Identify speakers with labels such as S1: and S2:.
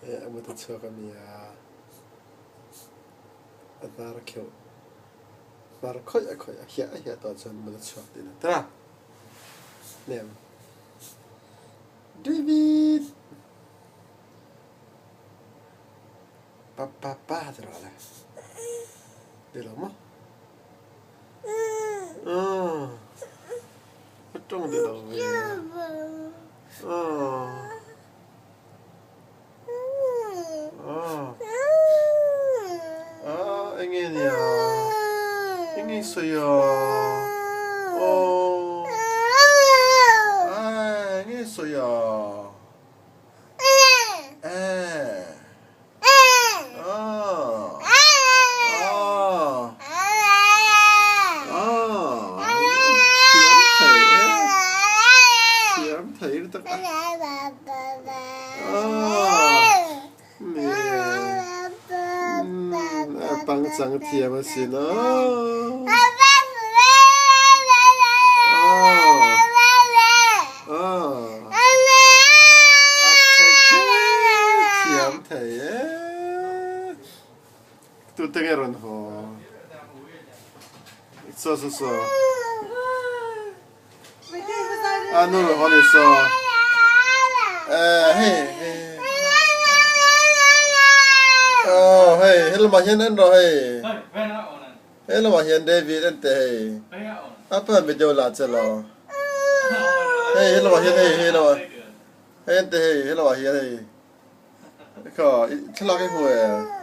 S1: Hei a mut a chhuak a mi a, a hnar a kheuh. Hnar khoih a khoih a hiah a hiah tawh chuan mut a chhuak tihna ta. Nem. David! Pa pa pa ti rawh le. Ti lo maw? A tawng ti lo ve. Enge nia? Enge i sawi a? Aw. Enge i sawi a? Pangchang thiam a si no. Thiam thei e. Tute nge rawn haw? Saw saw saw. A nu rawn haw ni saw. Eh hei hei. Oh hei he lamah hian en rawh hei. He lamah hian David en teh hei. A pa video la che lo. Hei he lamah hian hei hei lamah. Hei en teh hei he lamah hian hei. Kha thlalak i hmu em?